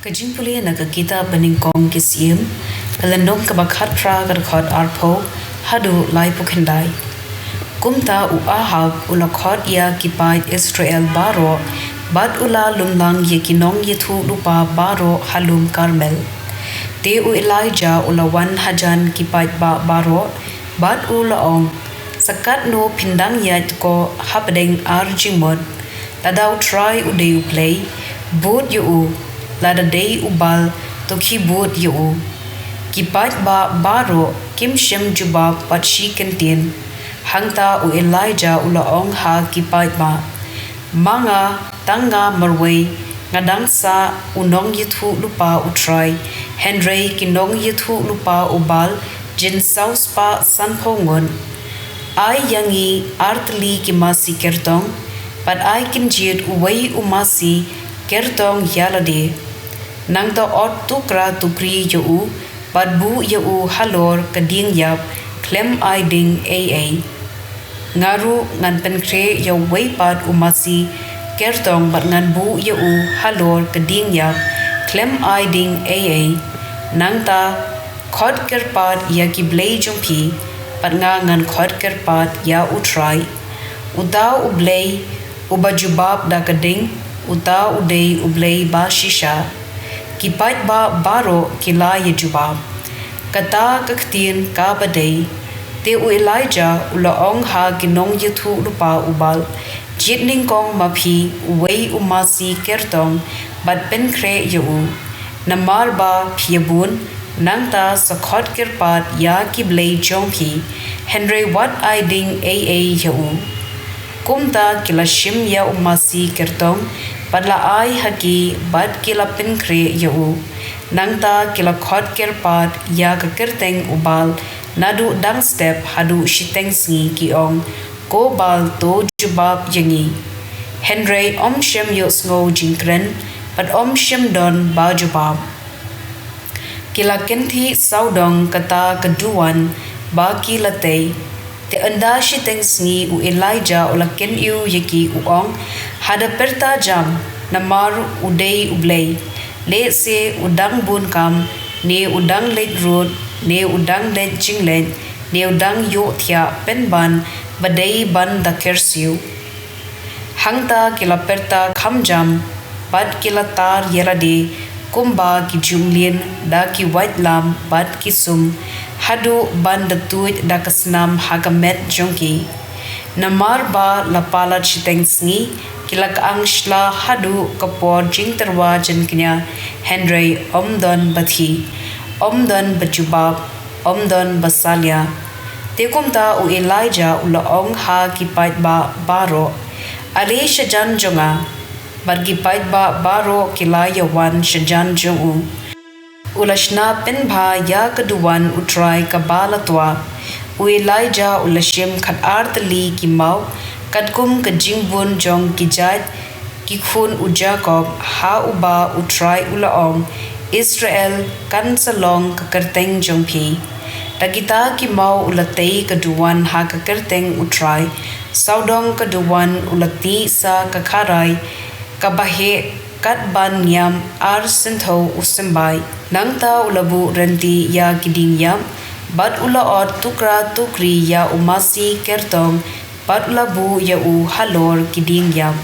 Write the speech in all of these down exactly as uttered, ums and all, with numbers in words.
Ka jingpule na ka kitab Banyngkong ki Syiem, ka lynnong kaba khatphra, ka dkhot arphew haduh laiphew khyndai. Kumta u Ahab u la khot ïa ki paid Israel baroh, bad u la lumlang ïa ki nongïathuhlypa baroh ha lum Karmel. Te u Elijah u la wan hajan ki paidbah baroh, bad u la ong, sa katno phin dang ïaid ko hapdeng ar jingmut? Lada u Trai u dei u Blei, bud ïa u; lada dei u Baal, to khie bud ïa u. Ki paidbah baroh kim shym jubab pat shi kyntien. Hangta u Elijah u la ong ha ki paidbah, ma nga, tang nga marwei, nga dang sah u nongïathuhlypa u Trai, hynrei ki nongïathuhlypa u Baal jin saw spah sanphew ngut. Ai ïa ngi ar tylli ki masi kyrtong, bad ai kynjied uwei u masi kyrtong ïa lade. Nangta ot tukra tukri ïa u, bad buh ïa u halor ka dieng ïap, khlem ai ding ei ei. Nga ruh ngan pynkhreh ïa uwei pat u masi kyrtong bad ngan buh ïa u halor ka dieng ïap, khlem ai ding ei ei. Nangta khot kyrpad ïa ki blei jong phi, bad nga ngan khot kyrpad ïa u Trai. Uta u Blei uba jubab da ka ding, uta u dei u Blei ba shisha. Ki paidbah baroh ki la ïa jubab, kata ka ktien kaba dei. Te u Elijah u la ong ha ki nongïathuhlypa u Baal, jied nyngkong ma phi uwei u masi kyrtong, bad pynkhreh ïa u. Namar ba phi ïa bun, nangta sa khot kyrpad ïa ki blei jong phi, hynrei wat ai ding ei ei ïa u. Kumta ki la shim ïa u masi kyrtong, bad la ai ha ki, bad ki la pynkhreh ïa u. Nangta ki la khot kyrpad ïa ka kyrteng u Baal, naduh dang step haduh shiteng sngi, ki ong, ko Baal, to jubab ïa ngi. Hynrei ym shym ïohsngew jingkren, bad ym shym don ba jubab. Ki la kynthih sawdong kata ka duwan ba ki la tei. Te ynda shiteng sngi u Elijah u la kyniew ïa ki, u ong, ha da pyrta jam, namar u dei u Blei. Lehse u dang bun kam, ne u dang leit rud, ne u dang leit jingleit, ne u dang ïohthiah pynban, ba dei ban da kyrsiew. Hangta ki la pyrta kham jam, bad ki la tar ïa lade kumba ki jumlien da ki waitlam bad ki sum, haduh ban da tuid da ka snam ha ka met jong ki. Namar ba la palat shiteng sngi, ki la kyang shla haduh ka por jingtyrwa jingkñia, hynrei ym don ba thiah, ym don ba jubab, ym don ba salia. Te kumta u Elijah u la ong ha ki paidbah baroh, ale shajan jong nga. Bad ki paidbah baroh ki la ïa wan shajan jong u. U la shna pynbha ïa ka duwan u Trai kaba la twah. U Elijah u la shim khatar tylli ki maw, katkum ka jingbun jong ki jait ki khun u Jakob, ha uba u Trai u la ong, Israel kan sa long ka kyrteng jong phi. Da kita ki maw u la tei ka duwan ha ka kyrteng u Trai. Sawdong ka duwan u la tih sa ka kharai kaba heh kat ban ngiam ar syntiew u symbai. Nangta u la buh rynti ïa ki dieng ïap, bad u la ot tukra tukri ïa u masi kyrtong, bad u la buh ïa u halor ki dieng ïap.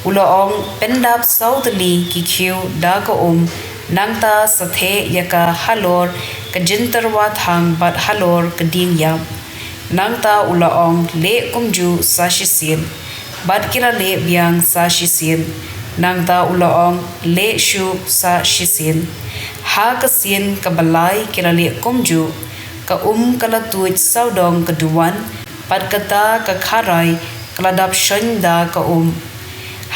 U la ong, pyndap saw tylli ki khiew da ka um, nangta sa theh ïa ka halor ka jingtyrwa thang bad halor ka dieng ïap. Nangta u la ong, leh kumjuh sa shisien. Bad ki la leh biang sa shisien. Nangta u la ong, leh shuh sa shisien. Ha ka sien kaba lai ki la leh kumjuh. Ka um ka la tuid sawdong ka duwan, bad kata ka kharai ka la dap shon da ka um.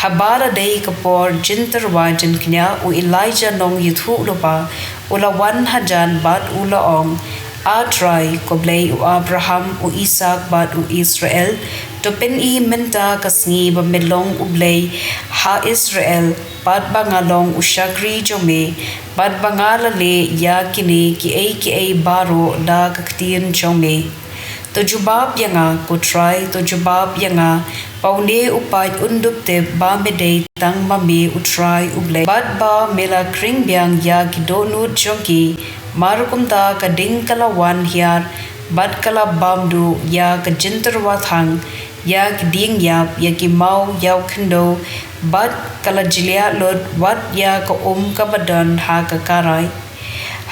Haba la dei ka por jingtyrwa jingkñia, u Elijah nongïathuhlypa u la wan hajan bad u la ong, A Trai, ko Blei u Abraham, u Isaak bad u Israel, to pyni mynta ka sngi ba me long u Blei ha Israel, bad ba nga long u shakri jong me, bad ba nga la leh ïa kine kiei kiei baroh da ka ktien jong me. To jubab ïa nga, ko Trai, to jubab ïa nga, ba une u paid un dup tip ba me dei tang ma me, u Trai u Blei, bad ba me la khring biang ïa ki dohnud jong ki. Mar kumta ka ding ka la wan hiar, bad ka la bam duh ïa ka jynterwa thang, ïa ki dieng ïap, ïa ki maw, ïa u khyndew, bad ka la jliah lut wat ïa ka um kaba don ha ka karai.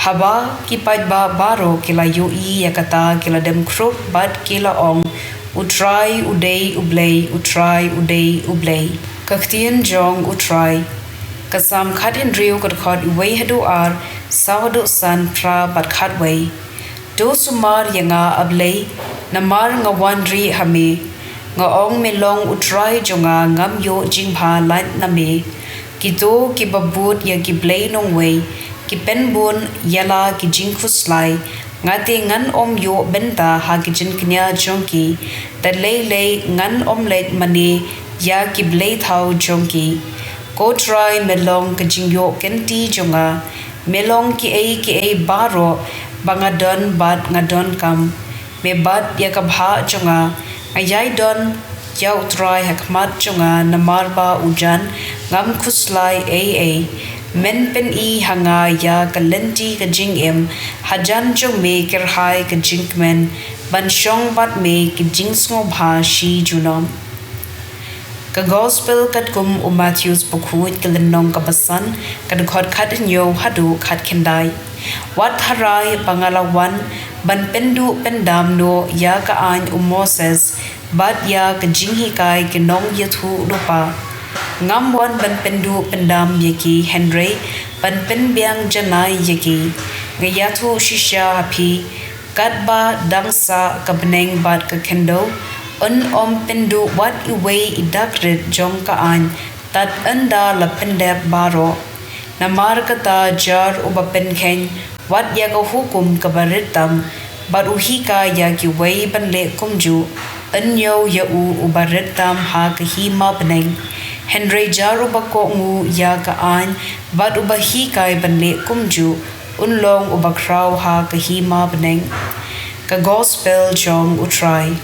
Haba ki paidbah baroh ki la ïohi ïa kata, ki la dem khrup bad ki la ong, U Trai u dei U Blei, U Trai u dei U Blei. Ka ktien jong U Trai. Ka Salm khathynriew, ka dkhot wei haduh ar, saw haduh san, phra bad khatwei. To sumar ïa nga, A Blei, namar nga wan rieh ha me. Nga ong, me long U Trai jong nga, ngam ïoh jingbha lait na me. Kito kiba bud ïa ki blei nongwei, ki pynbun ïa la ki jingkhuslai. Nga te ngan ym ïoh bynta ha ki jingkñia jong ki. Te lei lei ngan ym leit mane ïa ki blei thaw jong ki. Ko Trai, me long ka jingïoh kynti jong nga. Me long kiei kiei baroh ba nga don bad nga donkam. Me bat ïa ka bhah jong nga. Nga ïai don ïa U Trai ha khmat jong nga, namar ba u jan ngam khuslai ei ei. Men pyni ha nga ïa ka lynti ka jingim, hajan jong me kyrhai ka jingkmen, ban shong bad me ki jingsngewbha shi junom. Ka Gospel katkum u Mathaios, bakhuid ka lynnong kaba san, ka dkhot khathynñiew haduh khatkhyndai. Wat ha rai ba nga la wan ban pynduh pyndam noh ïa ka aiñ u Moses, bad ïa ka jinghikai ki nongïathuhlypa. Ngam wan ban pynduh pyndam ïa ki, hynrei ban pynbiang janai ïa ki. Nga ïathuh shisha ha phi, katba dang sah ka bneng bad ka khyndew, un ym pynduh wat iwei i dak rit jong ka aiñ, tad ynda la pyndep baroh. Namar kata, jar uba pynkheiñ wat ïa ka hukum kaba rit tam, bad u hikai ïa kiwei ban leh kumjuh, yn ñiew ïa u uba rit tam ha ka hima bneng. Hynrei jar uba kohnguh ïa ka aiñ, bad uba hikai ban leh kumjuh, un long uba khraw ha ka hima bneng. Ka Gospel jong U Trai.